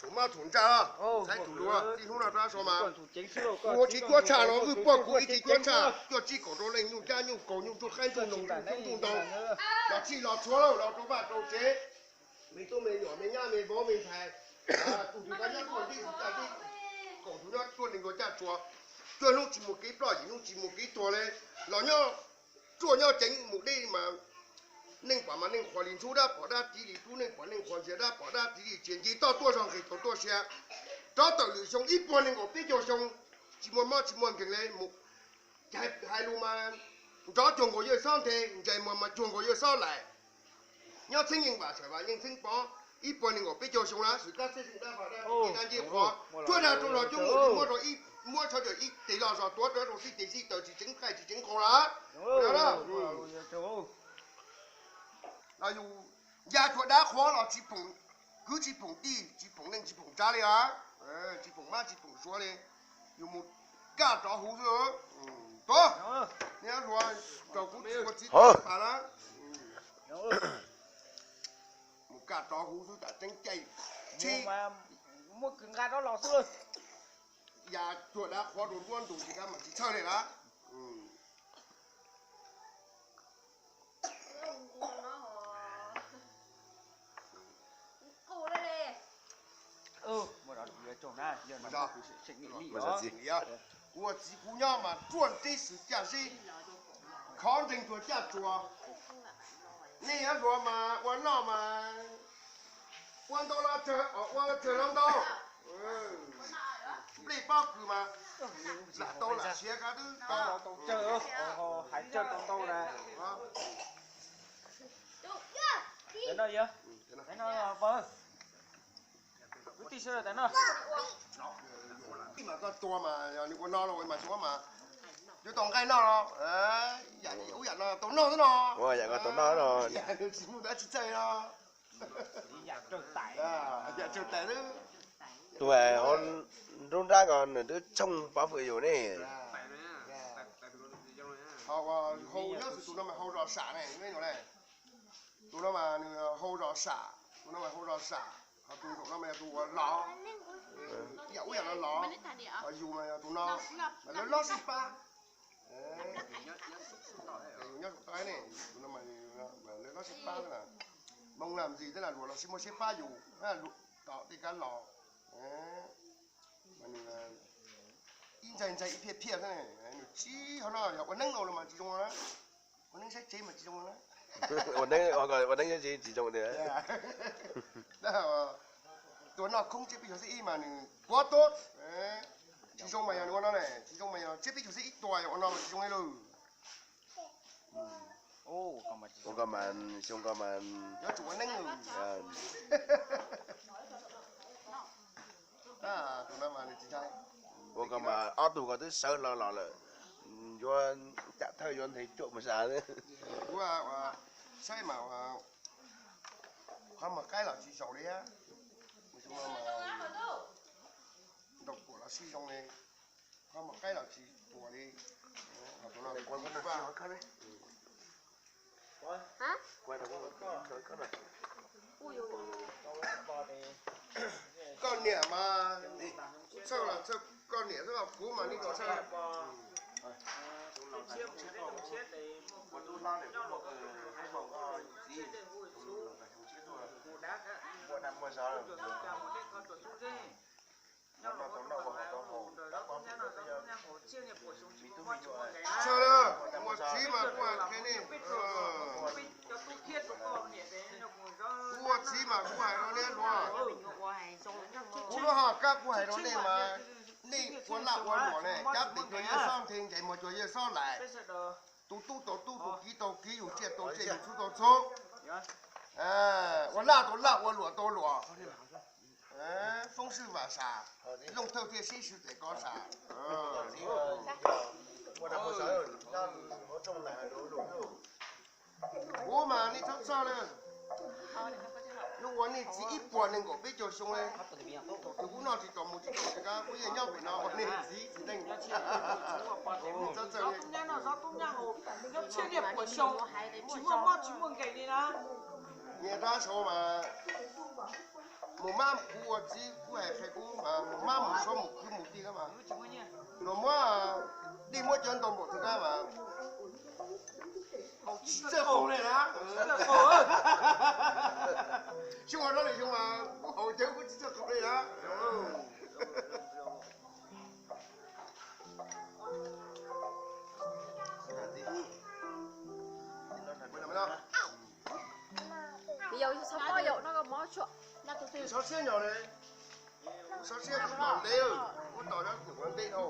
Thaum maj thaum ntsaj, txhais tus luag txij hnub no rau so mas, kuv ua tsis cuab tshaj no, wb puag kuv ib tsis cuab tshaj, cuaj tsib kaum rau leej nyuj cab nyuj kaus nyuj ntsuj qaib ntsuj noog ntsuj ntuj ntoo, los txhij los txhua los rau vaj rau tsev, me tub me nyuam me nyab me vauv me ntxhais, tus twg nyob tuaj ntej tus caj deb, kaum tus nyob tuaj nees nkaum caj tsua, cuaj hnub tsis muaj kev ploj, yim hnub tsis muaj kev tuag li, los nyob ruaj nyob ceev mus deb mas neej pom mas neej qhuav li ntxhub, dab pom dab tiv li rub, neej pom neej qhuav ntsia, dab pom dab tiv li ntsia, nce toj tuaj zog nqis taug tuaj sia, rov tawm lwm xyoo ib puas nees nkaum peb caug xyoo, tsis muaj mob tsis muaj nkeeg li mus. Hais lus mas nrov cuag nkaus yawg xob nthe, ntsais muag mas cuag nkaus yawg xob laim. Nyob txheeb yeej vam, sawm vam yeej txheeb pov, ib puas nees nkaum peb caug xyoo na, swm kab txhiab xyoo dab vaj dab tsev dab ncej qhuav, tshuab dag rau los coob mus muab rau ib, muab tsho cawm ib tes los zog tuav rau rau xij tes xij taw tsis tseev qaij tsis tseev qau lawm. Los yus ya tshuav dab qhuav los tsis phoom kwv tsis phoom tij tsis phoom neej tsis phoom tsav li a, tsis phoom mab tsis phoom suav li, yus mus kaj rov huv xwb. Tuav, niaj hluas, rau kuv txiv txiv tas na, mus kaj rov huv xwb tam tseeb caij tsheb, muab kws nqa rov los xwb. Ya tshuav dab qhuav rau nruab ntug tsis kab mas tsis txhawj li na. Kuv ua txiv kuv nyob mas ruaj nreb xwm caj zeb, khov nreeg tuag caj tsuas. Nej yuav hluas mas ua noj mas ua ntau los tsawg, ua tsawg los ntau. Nplej pob kws mas lam tau lam siav kab twb tau. Hais tsawg tau ntau na. Kwv tij sawv daws, mas koj tua mas yog nws ua no los mas tsuav mas yuav tau nqaij noj los, yam ub yam no tau noj xwb no. Yam no tsis muaj dab tsi txawj no. Yam tsawg tais xwb. Tus nruab nrab ko nws twb tshooj pob fwm yus ne. Hau nyob xwb tus no mas hau zos sam ne, tus no mas nws hau zos sam, tus no mas hau zos sam, ho tus nkaum no mas yog tus uas lov, yam ub yam no lov, ho yus mas yog tus no, mas lawv lov sib pab. Yus nyob saum toj ne, tus no mas lawv lov sib pab xwb na. Hmoob lam ntxis twb lam luag los sib muab sib pab yus, tom tej kab los, mas nws ib ntxaig ntxaig ib phiaj phiaj xwb ne, nws tsis, qhov no yog ua neeb los mas tsis zoo na, ua neeb saib tsev mas tsis zoo na. Ua neeb saib tsev tsis zoo tiag. Tua noj khoob tsiab peb caug xwb ib mas nws puav tuab, tsis zoo mas yog nws ua no ne, tsis zoo mas yog tsiab peb caug xwb ib tua yog ua no mas tsis zoo li lawm. Ua ko mas xyoo ko mas yuav tsum ua neeb lawm. Ua ko mas ob tug ko twb sawv hlo los lawm, yuav cam thawj yuav nthe cuam mus sa. Kuv saib mas qhov muag qaib los tsis zaum li, ntaus kuam los sib zoo li, qhov muag qaib los tsis puas li. Koj niam mas, txhawj los txhawj koj niam xwb, kuv mas li tsis txhawj. Txhob lawm, ua txiv mas kuv hais qhia nej. Kuv ua txiv mas kuv hais rau nej hluas. Kuv lub hom kab kuv hais rau nej mas, nej ua laj ua luam ne, cab pem cuag yawg xob nthe, ncaim mos cuag yawg xob lais. Tus tub tau tub, tus kiv tau kiv, yus tsiaj tau tsiaj, yus txhub tau txhub. Ua laj tau laj, ua luam tau luam. Foob swb vam sam, looj thawj thiaj sib swb tes kov sam. Kuv mas nej txhob txhawj na. Lub ua nej txiv ib puas nees nkaum peb caug xyoo, thaum twg kuv noj tsis tau mus tsis tau tsis kab, kuv yeej nyob pem no ua nej txiv tsis teej. Txhob txhawj. Niag rab saud mas mus mab kuv ua txiv kuv hais qhia kuv mas mus mab mus suav mus kwv mus tij na mas, luag muab dej muab cov ntau npaum tug kab mas tsis txawj qaug li na. Xyoo no lwm xyoo mas kuv haus cawv kuv tsis txawj qaug li na. Xov siab nyog li, xov siab kuv tos ntev, kuv tos ntev dhau.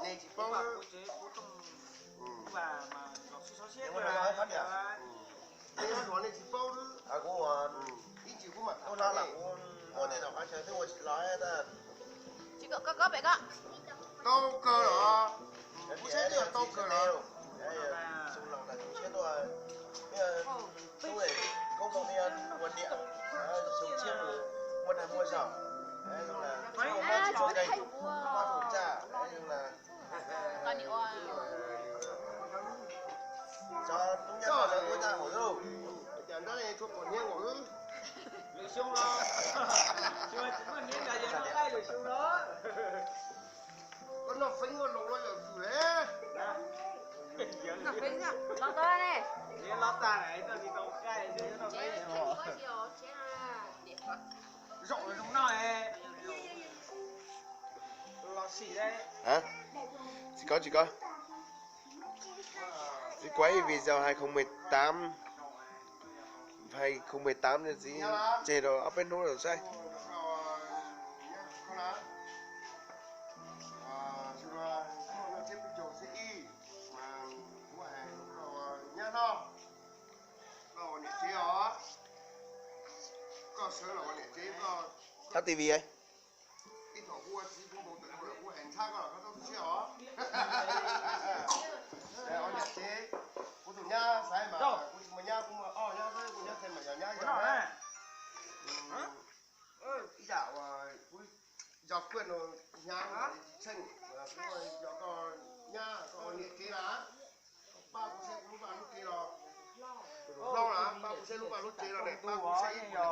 Nej tsis paub, nej hluas nej tsis paub xwb. Ib ntsis kuv mam tham nej. Tsis kawm koj pem koj. Tau kawg los? Kuv saib twb yog tau kawg los. Cov nrab ne tshuav pom hniav nkaus xwb. Lwm xyoo los, xyoo tsis muaj hniav ntag, yog noj qaij lwm xyoo los. Koj noj feeb ua loo los yog tus le. Los tag ne. Los tag ne, noj tsis tau qaij, noj feeb. Zaum zoo noj. Tsis kov, tsis kov. Txiv kuaj ib video hai không mười tám, hai không mười tám no txiv tseg rau ob peb hnub rau saib. Thab tivi. Ib thaum kuv ua txiv kuv npau taws kuv hais ntxhab koj los koj txhob tu siab os. Ua niam tsev, kuv tus nyab xaiv mas kuv tsis muaj nyab, kuv muaj ob nyab xwb, kuv nyab xaiv mas yog nyab yog na. Ib yam uas kuv yog kuj no nyab tsis tsheej, kuv yog koj nyab koj niam tsev na. Pab kuv saib kuv lub vaj lub tsev los, tus hlob na, pab kuv saib lub vaj lub tsev los ne, pab kuv saib ib puas yam na.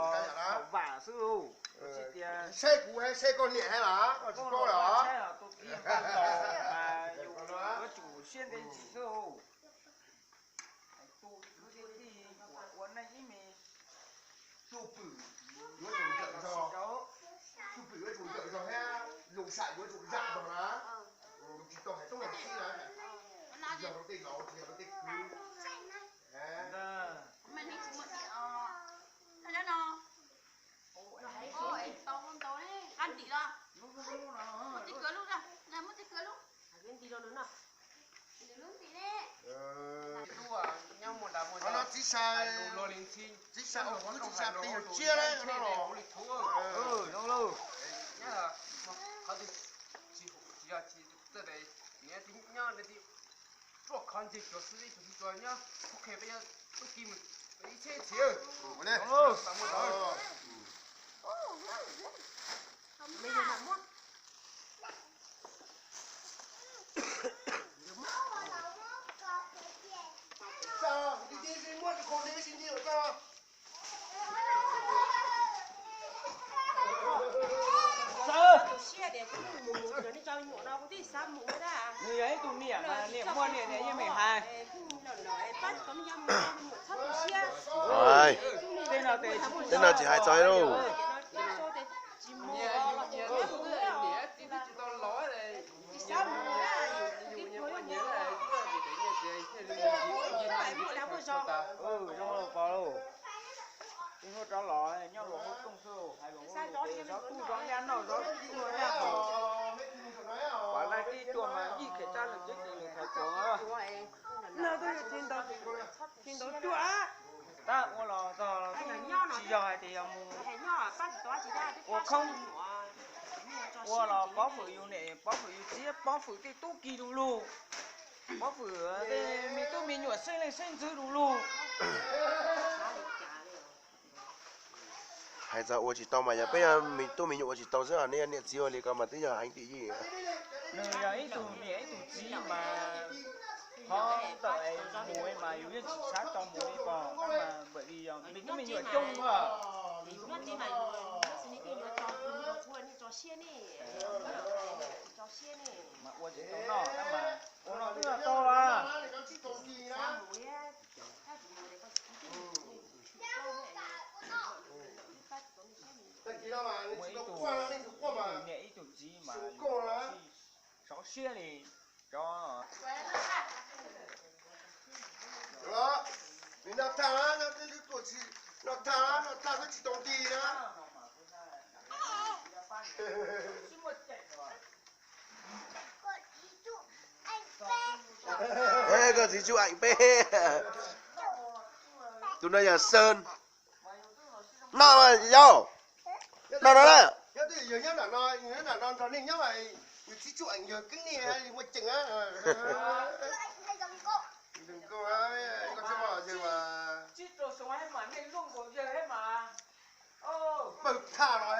Saib kuv saib koj niam hais los koj tsis paub los. Tus pwm yuav tsum ntawm zog, tus pwm yuav tsum ntawm zog thiab zoo sam yuav tsum zam zog na. Tsis tau hais tub hais txib na, tsis yog rau tej laus tsis yog rau tej kwv. Qhov no txiv sa, txiv sa, txiv sa pes yawg tsiab lawm no los. Ruaj khov ntse cuav xwb, ib tug tsis tsuas nyob tub qhe peb nyob tub ki mus ib txhiab txiv. Nws yog ib tug niam mas niam muaj niam niam yeej meem hais. Tej no tsis hais txog li lauj. Ua zov tuj zov nyab noj zov tuaj haus, pav laij tib cuag mas yij khev tsab leeg ceb ces nws thaiv kuv. Tsis ntau cuaj, tab ua los txog los tsis yog hais tias yog mus ua khoob, ua los pob fwm yus niam pob fwm yus txiv pob fwm tej tub ki du lug, pob fwm tej me tub me nyuam xeeb leej xeeb ntxwv du lug. Hais txog ua tsis tau mas yog peb yog me tub me nyuam ua tsis tau xwb, nej niam txiv ua li ko mas twb yog heev tiam yij. Nws yog ib tug niam ib tug txiv mas qhov ntawm mus mas yus yeej tsis xav tau mus li ko mas vim li yog me tub me nyuam coob mas. Mas ua tsis tau noj mas ua no twb yog tau las. Ua ib tug, ib tug niam ib tug txiv mas sov siab li. Nws noj tag, noj tag, noj tag twb tsis tau nti na. Koj txiv tsuj eem peb. Tus no yog Sơn. Noj yau. Noj no na. Nyob twj ywm yawg nyob nram no, nyob nram no nrog nej nyob, nws txiv tsuj eem yawg kib niag muaj ceem na. Pawg tham los